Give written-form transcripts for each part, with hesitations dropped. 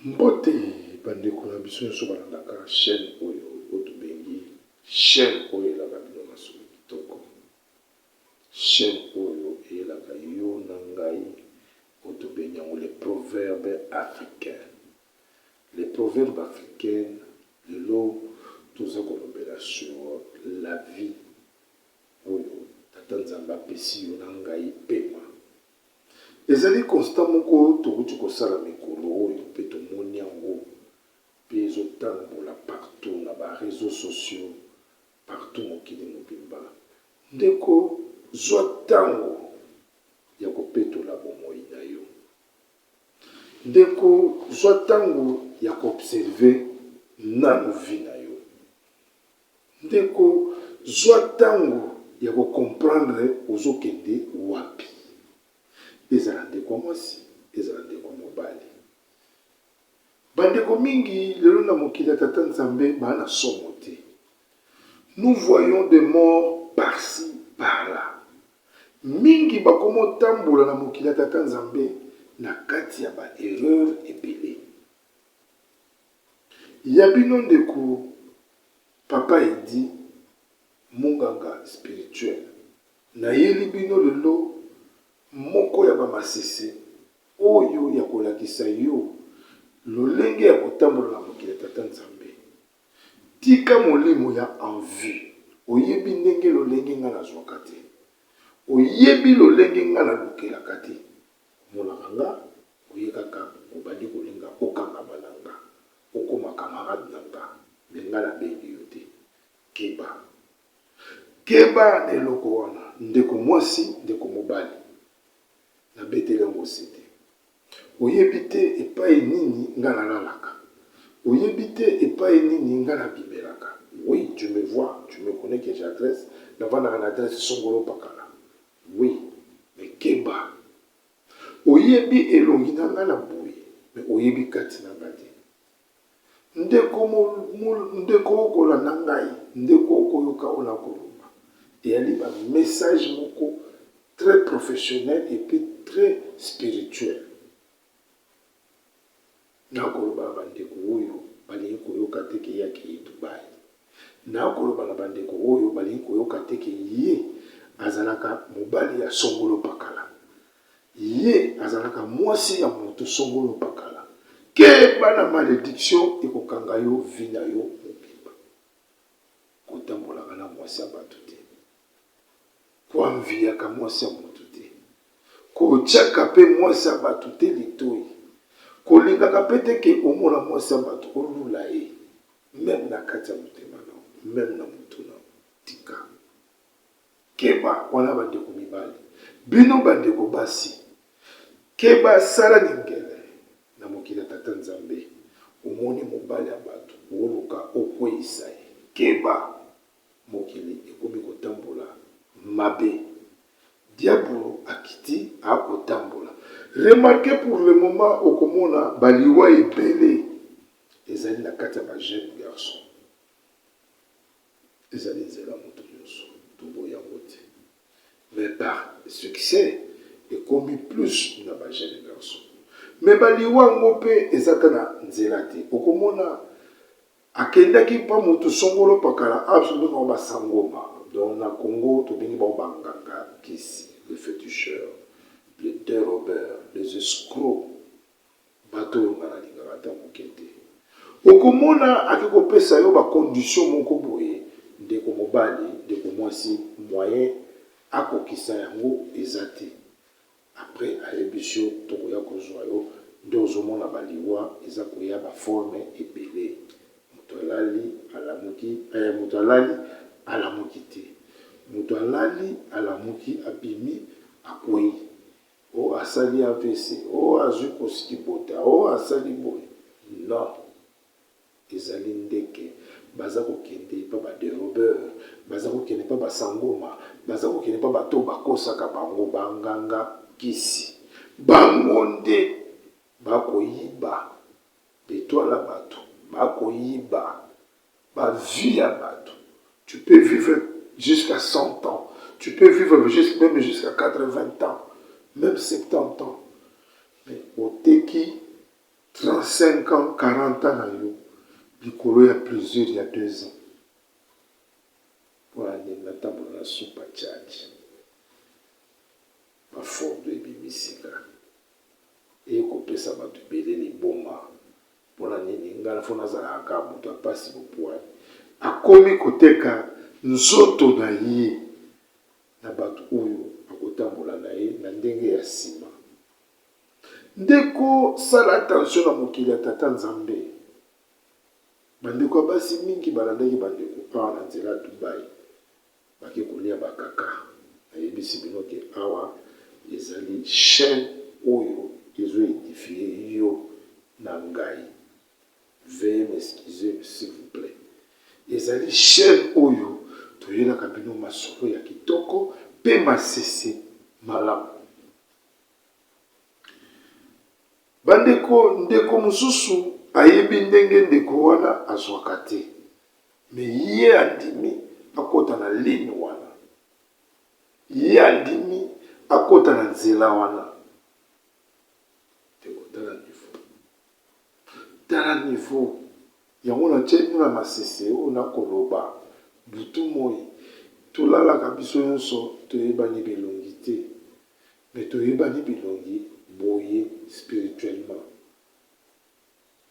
Mbote bandeko na biso nyonso balandaka chaîne oyo oyo tobengi chaîne oyo elaka bino masolo kitoko, chaîne oyo eyelaka yo na ngai oyo tobengi yango les proverbes africains. Les proverbes africains lelo toza kolobela sur la vie oyo Tata Nzambe apesi yo na ngai pema. Ezali constat moko towuti kosala mikolo oyo mpe tomoni yango mpe ezo tambola partout na ba reseaux sociaux partout mokili mobimba. Ndeko zwa tango ya kopetola bomoyi na yo. Ndeko zwa tango ya ko observer nanu vie na yo. Ndeko zwa tango ya ko comprendre ozo kende wapi. Ezala ndeko ya mwasi, ezala ndeko ya mobali. Ba ndeko mingi lelo na mokili ya tata Nzambe ba na somo te. Nous voyons des morts par ci par là. Mingi bakomo tambola na mokili ya tata Nzambe na kati ya ba erreurs ebele. Ya bino ndeko papa Eddy munganga spirituel nayeli bino lelo moko ya ba masese oyo ya kolakisa yo lolenge ya kotambola na mokili ya tata Nzambe. Tika molimo ya envie oyebi ndenge lolenge nga nazwaka te oyebi lolenge nga nalukelaka te omonaka nga Oye kaka obandi kolinga okangama na nga, okoma camarade na nga mais nga na bengi yo te. Keba. Keba na eloko wana ndeko mwasi, ndeko mobali. Na beteli yango sete. Oyebi te epayi nini nga na lalaka. Oyebi te epayi nini nga na bimelaka. Oui, tu me vois, tu me connais que j'adresse, na vandaka na adresse songolo pakala. Oui, mais keba. Oyebi elongi na nga na boye mais oyebi kati na nga te. Ndeko ndeko okolanda ngai, ndeko okoyoka oyo nakoloba. Eyali ba message moko très professionnel et puis très spirituel. Nakoloba na bandeko oyo balingi koyoka te ke ye akeyi Dubaï. Nakoloba na bandeko oyo balingi koyoka te ke ye azalaka mobali ya songolo pakala. Ye azalaka mwasi ya moto songolo pakala. Keba na malediction ekokanga yo vie na yo mobimba. Kotambolaka na mwasi ya bato te. Ko enviaka mwasi ya mutu te. Kotiaka pe mwasi ya batu te litoyi. Kolingaka pe te ke omona mwasi ya batu olula ye meme na kati ya motema na yo, meme na mutu na yo. Tika. Keba wana ba ndeko mibali. Bino ba ndeko basi, keba sala lingele na mokili ya tata Nzambe. Omoni mobali ya batu oluka okweyisa ye. Keba. Mokili ekomi kotambola mabe. Diabulu akiti akotambola. Remarquez pour le moment okomona ba liwa ebele ezali na kati ya ba jeunes garçons. Ezali nzela moto nionso toboyi yango te. Mais par succès ekomi plus na ba jeunes garçons. Mais ba liwa yango pe eza ata na nzela te. Okomona Akendaki pa mutu songolo pakala ah biso tobenga bango ba sangoma donc na congo tobengi bango ba nganga kisi les feticheurs les derobeurs les escrocs bato oyo nga nalingaka ata moke te okomona ake kopesa yo ba condition moko boye ndeko mobali ndeko mwasi moyen akokisa yango eza te Après ayebisi yo tokoya kozua yo nde ozomona ba liwa eza koya ba forme ebele mutu alali alamuki eh mutu alali alamuki te mutu alali alamuki abimi akweyi oh asali avc oh azui kosikibota oh asali boye non Ezali ndeke baza kokende epa ba derobeur, baza kokende epa ba sangoma, baza kokende epa bato oyo bakosaka bango, ba nganga kisi. Bango nde bakoyiba b'etoile ya bato, bakoyiba ba vie ya bato. Tu peux vivre jusqu'à 100 ans, tu peux vivre meme jusqu'à 80 ans, meme 70 ans, mais oteki. 35 ans, 40 ans na yo likolo ya plaisir ya 2 ans. Pona nini natambola na super charge? Ba fordo ebimisi nga. Eye kopesa bato ebele liboma. Pona nini nga fo nazalaka kaka moto ya pasi bopuani? Akomi koteka nzoto na ye na bato oyo akotambola na ye na ndenge ya sima. Ndeko sala attention na mokili ya tata Nzambe. Bandeko ya basi mingi balandaki bandeko awa na nzela ya Dubai bake kolia ba kaka. Nayebisi bino ke awa ezali chaine oyo ezo edifier yo na ngai. Veuillez m'excuser s'il vous plait. Ezali chaine oyo toyelaka bino masolo ya kitoko pe masese malamu. Bandeko, ndeko mosusu ayebi ndenge ndeko wana azwaka te, mais ye andimi akota na ligne wana. Ye andimi akota na nzela wana. Ndeko, tala niveau. Tala niveau. Yango natie bino na masese oyo nakoloba butu moi. Tolalaka biso nyonso toyebani bilongi te. Mais toyebani bilongi boye spirituellement.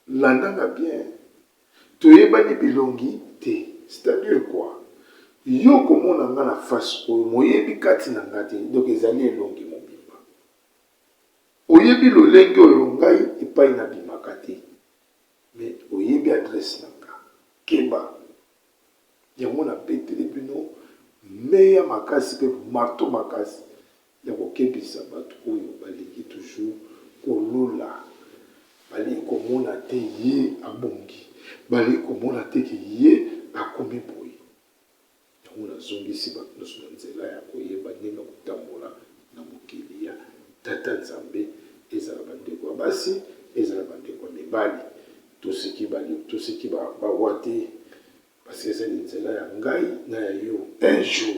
Landa nga bien. Toyebani bilongi te. C'est à dire quoi? Yo okomona nga na face oyo mais oyebi kati na nga te. Donc ezali elongi mobimba. Oyebi lolenge oyo ngai epai nabimaka te. Mais oyebi adresse na nga. Keba. Yango na beteli bino meya makasi pe marteau makasi ya kokebisa batu oyo balingi toujours kolula, balingi komona te ye abongi, balingi komona te ke ye akomi boye. Yango nazongisi batu nionso na nzela ya koyeba ndenge ya kotambola na mokili ya Tata Nzambe, ezala ba ndeko ya basi, ezala ba ndeko ya mibali. Toseki ba toseki ba bawa te parce que ezali nzela ya ngai na ya yo un jour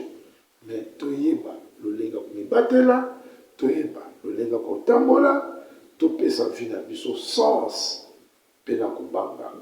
mais toyeba lolenge ya komibatela, toyeba lolenge ya kotambola, topesa vie na biso sens pe na kobanga.